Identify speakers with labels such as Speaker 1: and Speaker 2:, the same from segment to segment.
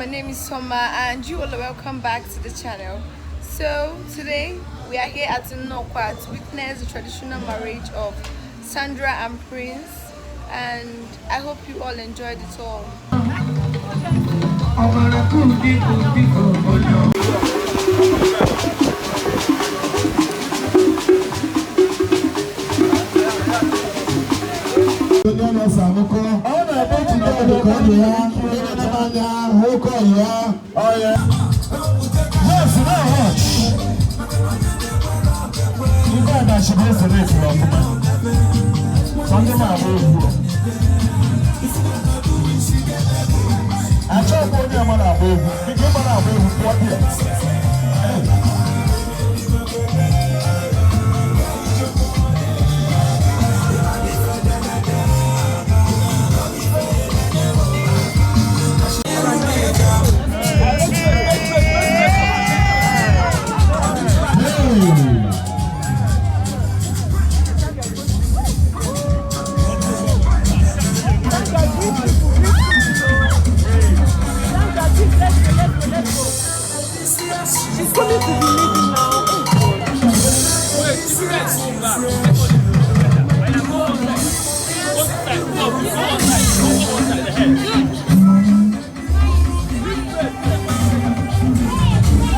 Speaker 1: My name is Soma and you all are welcome back to the channel. So today we are here at Nnokwa to witness the traditional marriage of Sandra and Prince, and I hope you all enjoyed it all.
Speaker 2: Onye na-asa akụkọ ọ na-ebe jide ọdụ ka ọ dị ya ịnene anya nwoke ọyị ya ọya. Yes, na hot. Ndị adachi na-esere esere ọfụma. Sọ ndị na-agba egwu. Achọghị m onye ama na-agba egwu. Dịka ịma na-agba egwu pụọ dị ya. Hey!
Speaker 3: She's coming to the meeting now.
Speaker 4: Wait, if you guys go back, when I go outside, go outside, go outside, go outside the head.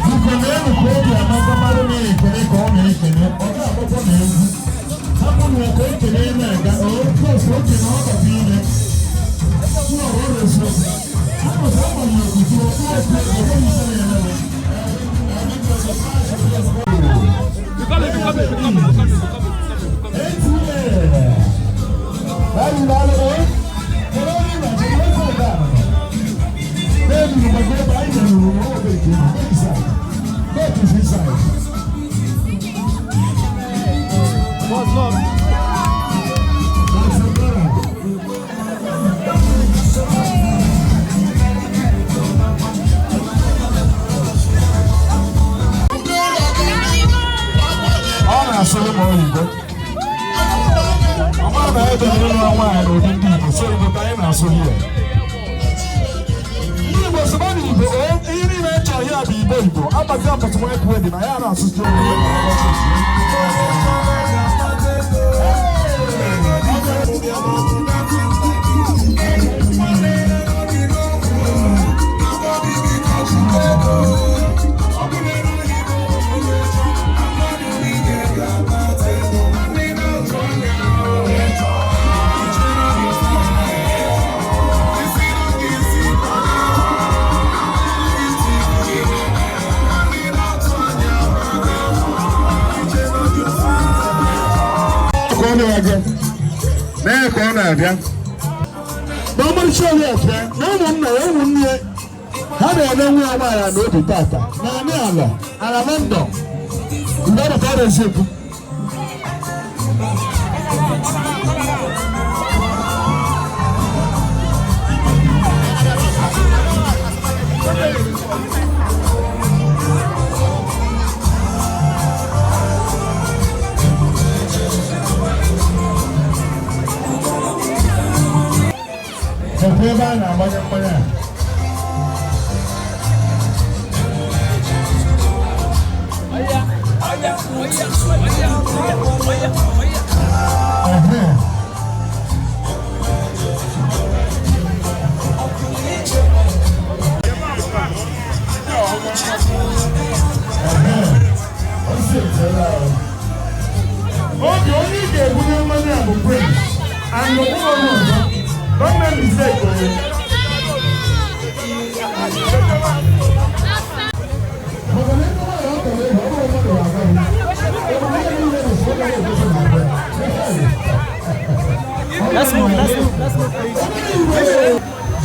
Speaker 2: Biko na-enu ka obi amaka mara na-ekele ka ọ na-ekele ọ ga-agbakọ na egwu hapụ na ka ekele na-aga oke oke na ọnọdụ ime nwa ọrụ eziokwu ha mụta agbanye okwukwe okwu okwu ebe ise na-eme.
Speaker 4: We coming, we coming, we coming, we coming, we coming, we coming, we coming.
Speaker 2: ATA. Báyìí bá lọ, kọ́lá ní ìrìnàjò ìwé fún ọ̀gá àná. Bẹ́ẹ̀ni, ìgbàgbọ́ báyìí lè rò wọ́n wọ́n bẹ̀rẹ̀ kí wọ́n inside. God is inside.
Speaker 4: What's up?
Speaker 2: That's a brother. Ọ na-asụrụ m oyibo. Ọ mara na ebe ịlụ nwaanyị n'ụdị ndị Igbo, so Igbo ka anyị na-asụ here. Ndị Igbo sịba na Igbo, ihe niile chọrọ ya bụ Igbo Igbo. Abazi apụtụ nwa ekwu dị na ya na-asụsụ oyibo. Ka ọ na-abịa mee ka ọ na-abịa na ọmarịcha oriakụ ya na ụmụnna ya, ụmụnne ya, ha na-eme nwa ya nwaanyị na obi tata na anị ala ala London mgbe ọ bụ ka ọ na-esi ekwu. Ekwe ebe a na-agbanye mmanya a.
Speaker 4: Oya, oya, oya, oya, oya, oya.
Speaker 2: Ehe. Ehe. O si etela o. Oge onye ị ga-ebunye mmanya bụ Prince and onwe onye ọzọ. Don't make mistake o. Maka na ebe nwaanyị ọ tọrọ ego, ọ bụrụ mmadụ ga-agwa gị. Ebe ihe niile bụ sọ na-egosi na abịa.
Speaker 3: Let's move, let's move, let's move, please.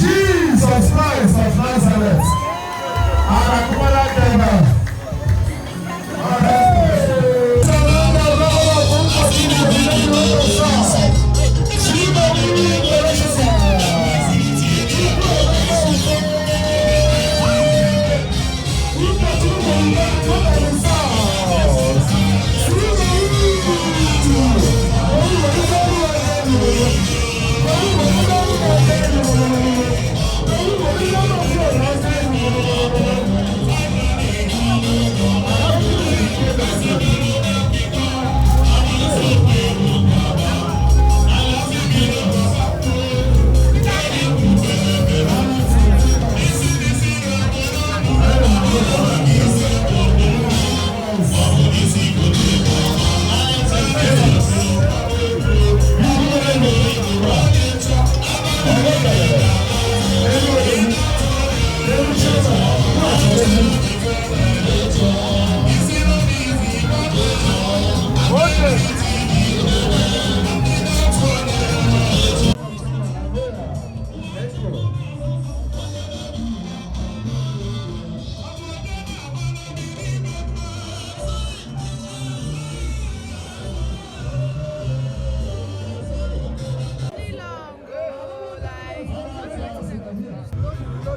Speaker 2: Jesus Christ of Nazareth. Arakumara Deba.
Speaker 1: Really long, oh, like, sorry.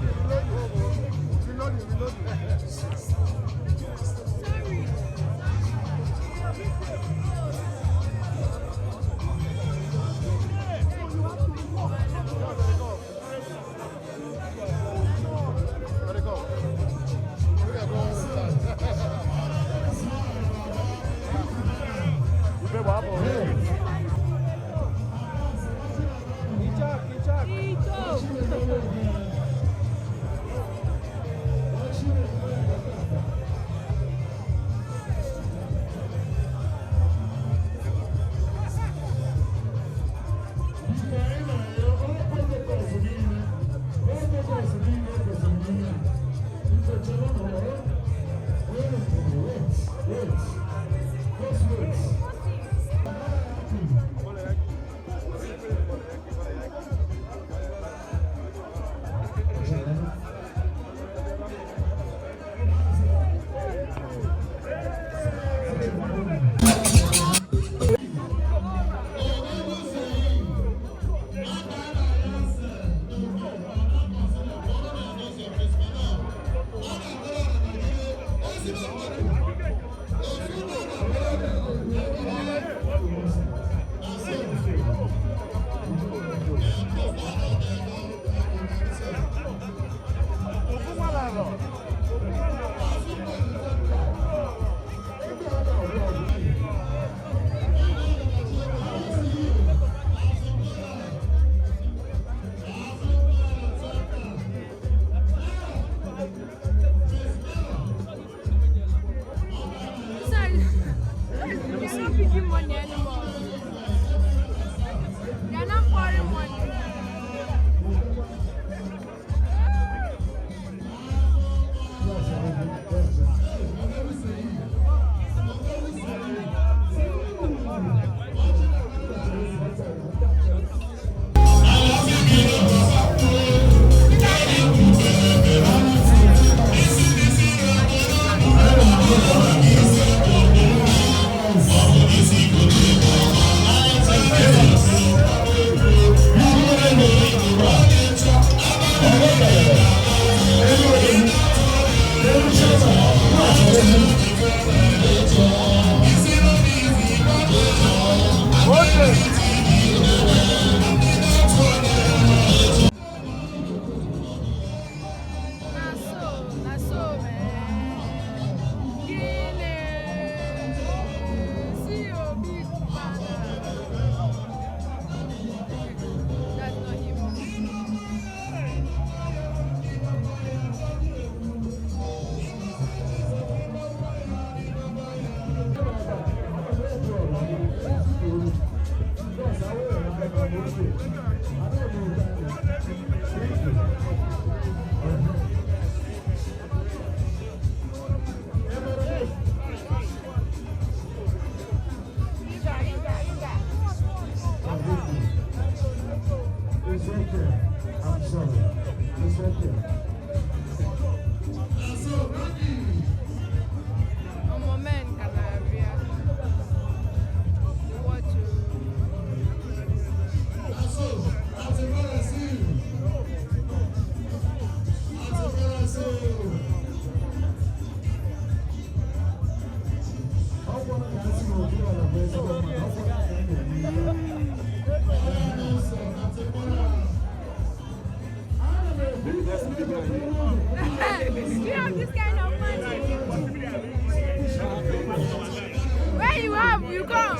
Speaker 1: Sorry. They're not picking money anymore. They're not pouring money. Na so, na so, man. Gịnị? See your big banner. That's not him.
Speaker 2: It's okay. I'm sorry. It's okay.
Speaker 1: Omo men ka na-abịa. Watch o. Do you have this kind of money? Where you have, you come.